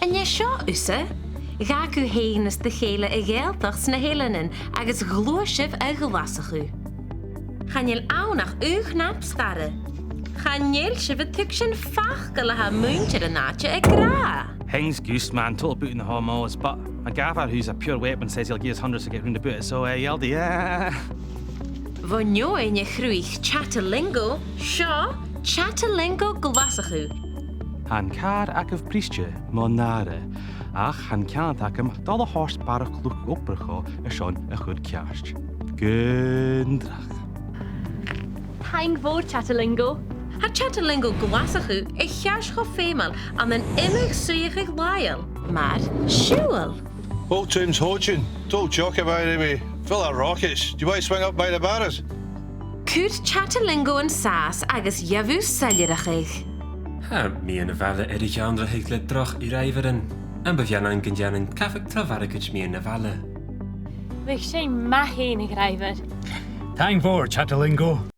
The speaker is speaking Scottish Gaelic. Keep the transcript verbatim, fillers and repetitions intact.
An e seo thusa? Dh'fhàg thu fhèin is do chèile a' Ghàidhealtachd sna h-Eileanan agus ghluais sibh a Ghlaschu. Chan eil ann ach aon chnap staire. Chan eil sibh a' tuigsinn facal a tha muinntir an àite ag ràdh. Things goose, man, total boot in the home always, but I gather he's a pure weapon, says he'll give us hundreds to get round about it, so, eh, I'll do, eh. Bho neoni a chruthaich Chatulingo, seo Chatulingo Glaschu. Tha an càr agaibh briste mu nàire, ach tha an ceann agam a' dol a thoirt barrachd luchd-obrach dhomh airson a chur ceart. Gun dragh. Taing mhòr, Chatulingo. Tha Chatulingo Glaschu a cheart cho feumail ann an iomadh suidheachadh làitheil mar siubhal. Old Tim's Hodgin, total jock, by the way. Full of rockets. Do you want to swing up by the barras? Cuir Chatulingo an sàs agus gheibh thu soilleireachadh. Tha miann a' bhaile air a cheannairc le droch dhràibhearan. Am bu mhiann dhuinn gun dèanainn cabhag tro mhargaid miann a' bhaile? Bhiodh sin math fhèin, a dhràibhear. Taing mhòr, Chatulingo.